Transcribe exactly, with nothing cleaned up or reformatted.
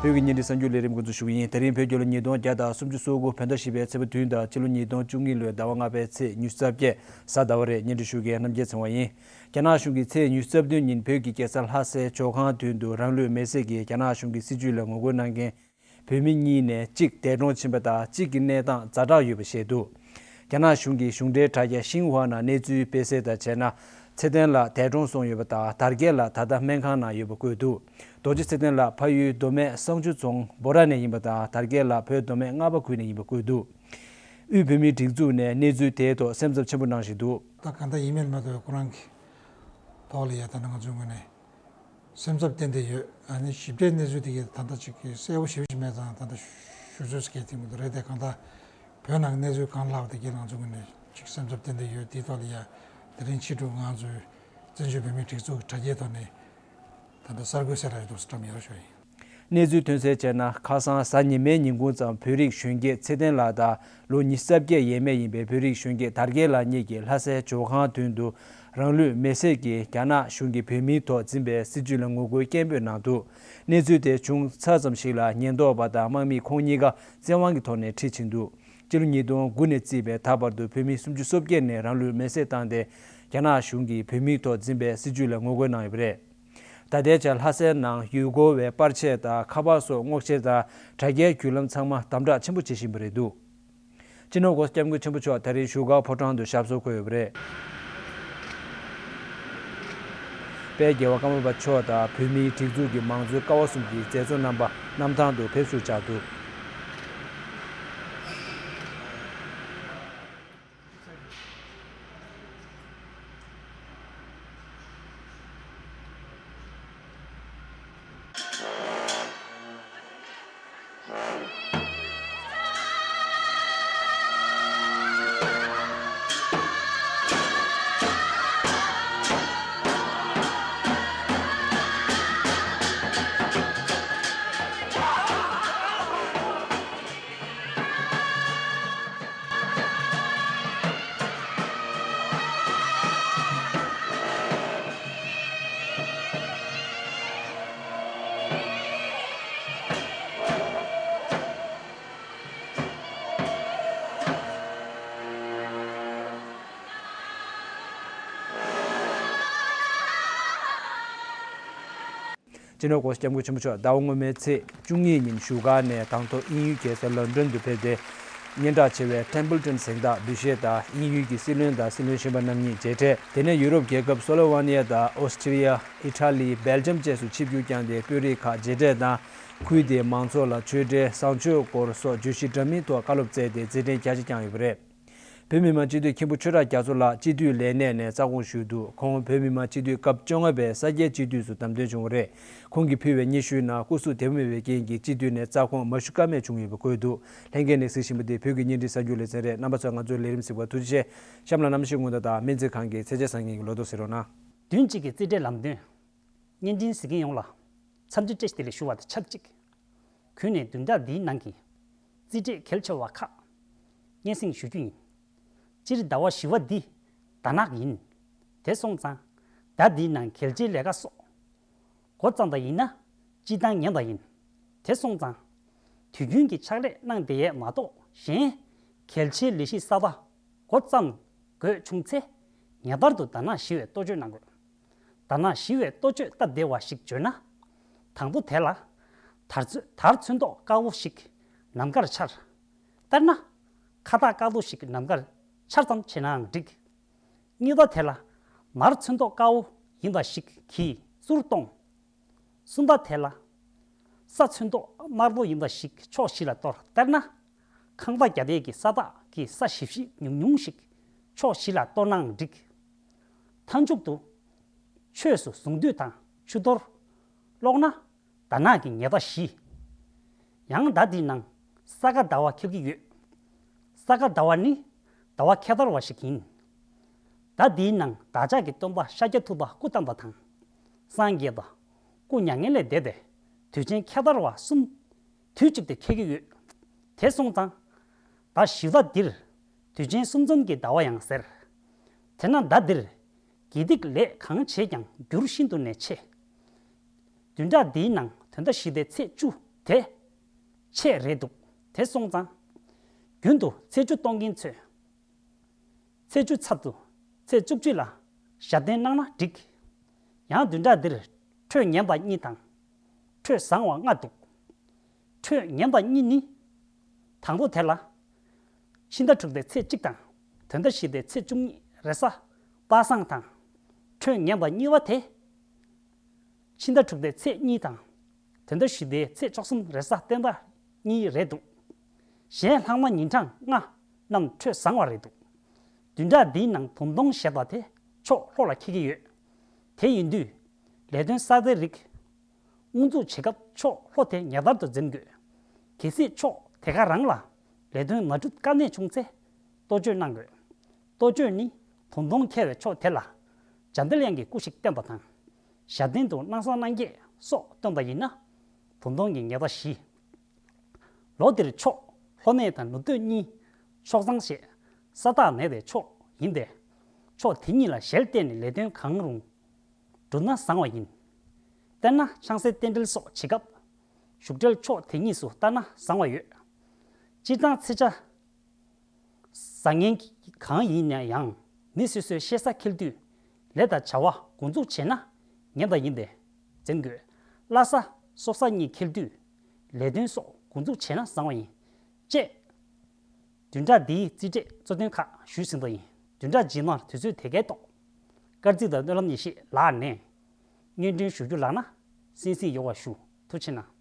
བོད་ཀྱི་བརྙན་འཕྲིན་གསར་འགྱུར་ལས་རིམ་འགོ་འཛུགས་ཞུ་གི་ཡིན། དེ་རིང་བོད་རྒྱལ་ལོ་ཉིས་སྟོང་བརྒྱ་དང་སུམ་ཅུ་སོ་དགུ་བོད་ཟླ་བཞི་པའི་ཚེས་པ་བདུན་དང་སྤྱི་ལོ་ཉིས་སྟོང་བཅུ་གཉིས་ལོའི་ཟླ་བ་ལྔ་པའི་ཚེས་ཉི་ཤུ་རྩ་བརྒྱད་གཟའ་ཟླ་བ་རེད། བརྙན་འཕྲིན་ཞུ་མཁན་རྣམ་རྒྱལ་ཚེ་དབང་ཡིན། རྒྱ་ནག་གཞུང་གིས་ཚེས་ཉི་ཤུ་རྩ་བདུན་ཉིན་བོད་ཀྱི་རྒྱལ་ས་ལྷ་སའི་ཇོ་ཁང་མདུན་དུ་རང་ལུས་མེར་སྲེག་གིས་རྒྱ་ནག་གཞུང་གི་སྲིད་བྱུས་ལ་ངོ་རྒོལ་གནང་མཁན་བོད་མི་གཉིས་ནས་གཅིག་འདས་གྲོངས་ཕྱིན་པ་དང་གཅིག་གི་གནས་སྟངས་ཛ་དྲག་ཡོད་པ་བཤད་འདུག་རྒྱ་ནག་གཞུང་གི་གཞུང་འབྲེལ་དྲ་རྒྱ་ཤིན་ཧྭ་ནང་གནས་ཚུལ་སྤེལ་གསལ་ལྟར་བྱས་ན། ཚེ་བརྟན་ལགས་འདས་གྲོངས་སོང་ཡོད་པ་དང་དར་རྒྱས་ལགས་ད་ལྟ་སྨན་ཁང་ནང་ཡོད་པ་བཀོད་འདུག་རྡོ་རྗེ་ཚེ་བརྟན་ལགས་ཕ་ཡུལ་མདོ་སྨད་བསང་ཆུ་རྫོང་སྦོ་ར་ནས་ཡིན་པ་དང་དར་རྒྱས་ལགས་བོད་མདོ་སྨད་རྔ་པ་ཁུལ་ནས་ཡིན་པ་བཀོད་འདུག་དབུས་བོད་མིའི་སྒྲིག་འཛུགས་ནས་གནས་ཚུལ་དེའི་ཐོག་སེམས་འཚབ་ཆེན་པོ་གནང་བཞིན་འདུག་ད་གང་ལྟར་ཡིན་མིན་མ་གཏོགས་ཁོ་རང་གི་ཐོག་ལ་ཡ་ད་ནི་ང་ཚོའི་ངོས་ནས་སེམས་འཚབ་ཏན་ཏན་ཡོད། ཨ་ནི་ཞིབ་ཕྲའི་གནས་ཚུལ་དེ་གའི་ད་ལྟ་ཅིག་གི་གསལ་པོ་ཞེ་པོ་ཞིག་མེད་ཙང་ད་ལྟ་ཞུ་ཚོད་ཀྱི་དེ་མི་འདུག་རེད་དེ། གང་ལྟར་བོད་ནང་གནས་ཚུལ་གང་ལྷག་དེ་གའི་ང་ཚོའི་ངོས་ནས་ཅིག་སེམས་འཚབ་ཏན་ཏན་ཡོད། དེའི་ཐོག་ལ་ཡ་དེ་རིང་ཕྱི་དྲོ་ང་ཚོའི་བཙན་བྱོལ་བོད་མིའི་སྒྲིག་འཛུགས་ཀྱི་དྲ་རྒྱའི་ཐོག་ནས་ད་ལྟ་གསར་འགོད་གསལ་བསྒྲགས་ཞིག་འདུག་བཀྲམ་ཡོད་རོགས་ཞུ་ཡིན། གནས་ཚུལ་ཐོན་གསལ་བྱས་ན། ཁ་སང་གཟའ་ཉི་མའི་ཉིན་གུང་ཙམ་བོད་རིགས་གཞོན་སྐྱེས་ཚེ་བརྟན་ལགས་དང་ལོ་ཉི་ཤུ་རྩ་བརྒྱད་ཡས་མས་ཡིན་པའི་བོད་རིགས་གཞོན་སྐྱེས་དར་རྒྱས་ལགས་གཉིས་ཀྱིས་ལྷ་སའི་ཇོ་ཁང་མདུན་དུ་རང་ལུས་མེར་སྲེག་གིས་རྒྱ་ནག་གཞུང་གིས་བོད་མིའི་ཐོག་འཛིན་པའི་སྲིད་བྱུས་ལ་ངོ་རྒོལ་སྐད་འབོད་གནང་འདུག་གནས་ཚུལ་དེ་བྱུང་ཚར་ཙམ་ཞིག་ལ་ཉེན་རྟོག་པ་དང་དམག་མིས་ཁོང་གཉིས་ཀ་བཙན་དབང་གི་ཐོག་ནས་ཁྲིད་ཕྱིན་འདུག་སྤྱི་ལོ་ཉིས་སྟོང་དགུ་ནས་བརྩིས་པའི་ད་བར་དུ་བོད་མི་སུམ་ཅུ་སོ་བརྒྱད་ནས་རང་ལུས་མེར་སྲེག་བཏང་སྟེ། རྒྱ་ནག་གཞུང་གིས་བོད་མིའི་ཐོག་འཛིན་པའི་སྲིད་བྱུས་ལ་ངོ་རྒོལ་གནང་ཡོད་པ་རེད། ད་ལྟའི་ཆར་ལྷ་སའི་ནང་ཡུལ་སྐོར་བའི་པར་ཆས་དང་ཁ་པར་སོགས་སྔོག་བཤེར་དང་དྲ་རྒྱའི་བརྒྱུད་ལམ་ཚང་མ་དམ་དྲག་ཆེན་པོ་བྱེད་བཞིན་པ་རེད་འདུག་སྤྱི་ནོར་༸གོང་ས་༸སྐྱབས་མགོན་ཆེན་པོ་མཆོག་ད་རེས་བཞུགས་སྒར་ཕོ་བྲང་དུ་ཞབས་སོར་འཁོད་ཡོད་པ་རེད། དཔལ་རྒྱལ་བ་ཀརྨ་པ་མཆོག་དང་བོད་མིའི་སྒྲིག་འཛུགས་ཀྱི་མང་གཙོའི་ཀ་བ་གསུམ་གྱི་མཛད་གཙོ་རྣམ་པ་གནམ་ཐང་དུ་ཕེབས་བསུར་བཅར་འདུག་སྤྱི་ནོར་༸གོང་ས་༸སྐྱབས་མགོན་ཆེན་པོ་མཆོག་ཟླ་བ་སྔོན་མའི་ཚེས་བཅུ་གཉིས་ཉིན་བཞུགས་སྒར་ནས་དང་ཐོག་དབྱིན་ཡུལ་རྒྱལ་ས་ལོན་ཌོན་དུ་ཕེབས་ཏེ། སྙན་གྲགས་ཆེ་བའི་Templeton་གཟེངས་རྟགས་འབུལ་བཞེས་དང་། དབྱིན་ཡུལ་གྱི་སྲིད་བློན་དང་སྲིད་བློན་གཞོན་པ་རྣམ་གཉིས་མཇལ་འཕྲད། དེ་ནས་ཡུ་རོབ་རྒྱལ་ཁབ་སོ་ལོ་ཝ་ནི་ཡ་དང་ཨོ་སི་ཀྲི་ཡ། ཨི་ཊ་ལི། སྦེལ་ཇམ་བཅས་སུ་ཆིབས་བསྒྱུར་བསྐྱངས་ཏེ་དཔོན་རིགས་ཁག་མཇལ་འཕྲད་དང་། ཁུལ་དེའི་མང་ཚོགས་ལ་ཆོས་འབྲེལ། བཟང་སྤྱོད་སྐོར་སོགས་བརྗོད་གཞི་འདྲ་མིན་ཐོག་བཀའ་སློབ་སྩལ་ཏེ་རྩེད་འགྲན་རྒྱ་ཆེ་བསྐྱངས་ཡོད་པ་རེད། བོད་མི་མང་སྤྱི་འཐུས་མཁན་པོ་ཆོས་གྲགས་རྒྱ་མཚོ་ལགས་སྤྱི་འཐུས་ལས་གནས་ནས་རྩ་དགོངས་ཞུས་འདུག་ཁོང་བོད་མི་མང་སྤྱི་འཐུས་སྐབས་བཅོ་ལྔ་པའི་ས་སྐྱའི་སྤྱི་འཐུས་སུ་བདམས་ཐོན་བྱུང་བ་རེད། ཁོང་གིས་ཕུལ་བའི་སྙན་ཞུའི་ནང་སྐུ་གཟུགས་བདེ་པོ་མེད་པའི་རྐྱེན་གྱིས་སྤྱི་འཐུས་ནས་རྩ་དགོངས་མ་ཞུ་ཀ་མེད་བྱུང་ཡོད་པ་བཀོད་འདུག་ལྷན་རྒྱས་ནས་གཟིགས་བཞིན་པ་འདི་བོད་ཀྱི་བརྙན་འཕྲིན་གསར་འགྱུར་ལེ་ཚན་རེད། རྣམ་པ་ཚོས་ང་ཚོའི་ལས་རིམ་གཟིགས་པར་ཐུགས་རྗེ་ཆེ། གཤམ་ལ་གནམ་གཤིས་སྔོན་བརྡ་དང་སྨན་རྩིས་ཁང་གི་ཚད་འཇལ་བཟང་ངན་གྱི་ལོ་ཐོ་གཟིགས་རོགས་གནང་། བདུན་གཅིག་གི་རྩིས་འབྲས་ལམ་སྟོན། བརྙན་འཕྲིན་གཟིགས་མཁན་ཡོངས་ལ་འཚམས་འདྲི་བཀྲ་ཤིས་བདེ་ལེགས་ཞུ་བ་དང་ཆབས་ཅིག་གུས་ནས་བདུན་ཕྲག་འདིའི་ནང་གི་རྩིས་འབྲས་གལ་ཆེ་བ་ཁག་སྙན་སེང་ཞུ་རྒྱུ་ཡིན། སྤྱིར་ཟླ་བ་བཞི་བ་འདི་ཟླ་ནག་ཡིན། དེ་སོང་ཙང་ཟླ་འདིའི་ནང་གལ་ཆེའི་ལས་ཀ་སོགས་འགོ་བརྩམས་པ་ཡིན་ན་སྤྱིར་བཏང་ཉན་པ་ཡིན། དེ་སོང་ཙང་དུས་རྒྱུན་གྱི་ཕྱག་ལས་གནང་བསྡད་ཡས་མ་གཏོགས་གཞན་གལ་ཆེའི་ལས་གཞི་གསར་པ་འགོ་བརྩམས་དགོས་བྱུང་ཚེ་ངེས་པར་དུ་ཟླ་ནག་ཞི་བའི་གཏོ་བཅོས་གནང་དགོས། ཟླ་ནག་ཞི་བའི་གཏོ་བཅོས་སྟབས་བདེ་བ་ཞིག་བརྗོད་ན། དང་པོ་དེ་ལ། དར་ཚོན་དར་ཚོན་མདོག་དཀར་པོ་ཞིག་ནམ་མཁར་འཕྱར། དཔེར་ན། ཁ་བཏགས་དཀར་པོ་ཞིག་ནམ་མཁར་འཕྱར་ཙམ་བྱས་ནའང་འགྲིག་གཉིས་པ་དེ་ལ། མར་ཚོན་མདོག་དཀར་པོ་ཡིན་པ་ཞིག་གིས་གཙོར་གཏོང་། གསུམ་པ་དེ་ལ། ས་ཚོན་མདོག་དམར་པོ་ཡིན་པ་ཞིག་ཕྱོགས་བཞི་ལ་གཏོར། དཔེར་ན། ཁང་པ་རྒྱབ་ཡས་ཀྱི་ས་བདག་གིས་ས་ཞིབ་ཞིབ་ཉུང་ཉུང་ཞིག་ཕྱོགས་བཞི་ལ་གཏོར་ནའང་འགྲིག་མཐའ་མཇུག་ཏུ། ཆོས་སུ་གཟུངས་འདུས་དང་ཆུ་གཏོར། ཀློག་ན། ཟླ་ནག་གི་ཉེས་པ་ཞི། ཡང་ཟླ་འདིའི་ནང་ས་ག་ཟླ་བ་ཁེལ་གྱི་ཡོད། ས་ག་ཟླ་བ་ནི་ཟླ་བ་ཁ་དར་བ་ཞིག་ཡིན། ཟླ་འདིའི་ནང་བདག་ཅག་གི་སྟོན་པ་ཤཱཀྱ་ཐུབ་པ་སྐུ་བལྟམས་པ་དང་། སངས་རྒྱས་དང་སྐུ་མྱ་ངན་ལས་འདས་པའི་དུས་ཆེན་ཁ་དར་བ་གསུམ་དུས་གཅིག་ཏུ་འཁེལ་གྱི་ཡོད། དེ་སོང་ཙང་། ཟླ་བཞི་པ་འདིར་དུས་ཆེན་གསུམ་འཛོམས་ཀྱི་ཟླ་བ་ཡང་ཟེར། དེས་ན་ཟླ་འདིར་དགེ་སྡིག་ལས་གང་བྱས་ཀྱང་འགྱུར་ཤིན་ཏུ་ནས་ཆེ། བདུན་ཕྲག་འདིའི་ནང་དོན་ཟླ་བཞི་པའི་ཚེས་བཅུ་ དེ་ཆད་རེད་འདུག་དེ་སོང་ཙང་། རྒྱུན་དུ་ཚེས་བཅུ་གཏོང་མཁན་ཚོས། ཚེས་བཅུ་ཚབ་ཏུ་ཚེས་བཅུ་གཅིག་ལ་ཞབས་བརྟན་གནང་ན་འགྲིག་ཡང་བདུན་ཕྲག་འདིར་འཕྲོད་ངན་པ་གཉིས་དང་། འཕྲོད་བཟང་བ་ལྔ་འདུག་འཕྲོད་ངན་པ་གཉིས་ནི། དང་པོ་དེ་ལ། ཕྱི་ཟླ་དྲུག་པའི་ཚེས་གཅིག་དང་། དོན་ཟླ་བཞི་པའི་ཚེས་བཅུ་གཉིས་རེས་གཟའ་པ་སངས་དང་། འཕྲོད་ངན་པ་གཉིས་པ་དེ། ཕྱི་ཟླ་དྲུག་པའི་ཚེས་གཉིས་དང་། དོན་ཟླ་བཞི་པའི་ཚེས་བཅུ་གསུམ་རེས་གཟའ་སྤེན་པ་གཉིས་རེད་འདུག་གཞན་ལྷག་མ་ཉིན་གྲངས་ལྔ་རྣམས་འཕྲོད་བཟང་བ་རེད་འདུག་བདུན་ཕྲག་འདིའི་ནང་བུམ་སྟོང་ཞེས་པ་དེ་ཕྱོགས་ལྷོ་ལ་འཁེལ་གྱི་ཡོད། དེ་ཡིན་དུས། ལས་དོན་གསར་པའི་རིགས། དབུ་འཛུགས་བྱེད་སྐབས་ཕྱོགས་ལྷོ་དེ་ངེས་པར་དུ་འཛེམ་དགོས། གལ་སྲིད་ཕྱོགས་དེ་ག་རང་ལ་ལས་དོན་མ་འགྲུབ་དཀའ་གནད་བྱུང་ཚེ་གཏོ་བཅོས་གནང་དགོས། གཏོ་བཅོས་ནི་བུམ་སྟོང་འཁེལ་བའི་ཕྱོགས་དེ་ལ་འཇམ་དཔལ་དབྱངས་ཀྱི་སྐུ་ཞིག་བསྟན་པ་དང་། ཞབས་བརྟན་དུ་སྣང་བསམ་སྣང་བརྒྱད་སོགས་བཏོན་པ་ཡིན་ན། བུམ་སྟོང་གི་ངེས་པ་ཞི། ལོ་འདིར་ཕྱོགས་ལྷོ་གནས་དང་ནུབ་སྟོད་གཉིས་ཕྱོགས་གཙང་ཞེས་ས་རྟགས་མེད་པའི་ཕྱོགས་ཡིན་པས། ཕྱོགས་དེ་གཉིས་ལ་ཞལ་གཏད་ནས་ལས་དོན་གང་རུང་སྒྲུབ་ན་བཟང་བ་ཡིན། དཔེར་ན་ཆང་སའི་རྟེན་འབྲེལ་སོགས་བྱེད་སྐབས། བཞུགས་གྲལ་ཕྱོགས་དེ་གཉིས་སུ་བལྟ་ན་བཟང་བ་ཡོད། སྤྱིར་བཏང་ཚེས་ཆ་བཟང་ངན་གང་ཡིན་ན་ཡང་མི་སོ་སོའི་གཤེད་གཟའ་འཁེལ་དུས་ལས་དང་བྱ་བ་འགོ་འཛུགས་བྱས་ན་ངན་པ་ཡིན་པས་འཛེམ་དགོས། བླ་གཟའ་སྲོག་གཟའ་གཉིས་འཁེལ་དུས་ལས་དོན་སོགས་འགོ་འཛུགས་བྱས་ན་བཟང་བ་ཡིན། ཅེས། བདུན་ཕྲག་འདིའི་རྩིས་འབྲས་གཙོ་དོན་ཁག་ཞུས་ཟིན་པ་ཡིན། བདུན་ཕྲག་རྗེས་མར་དུས་ཚོད་དེ་གའི་ཐོག་སྐར་རྩིས་དང་སྨོན་ལམ་ཡེ་ཤེས་ལགས་ནས། སྙན་སྒྲོན་ཞུ་རྒྱུ་ལགས་ན་གསན་གཟིགས་ཡོང་བ་ཞུ། ཐུགས་རྗེ་གནང་།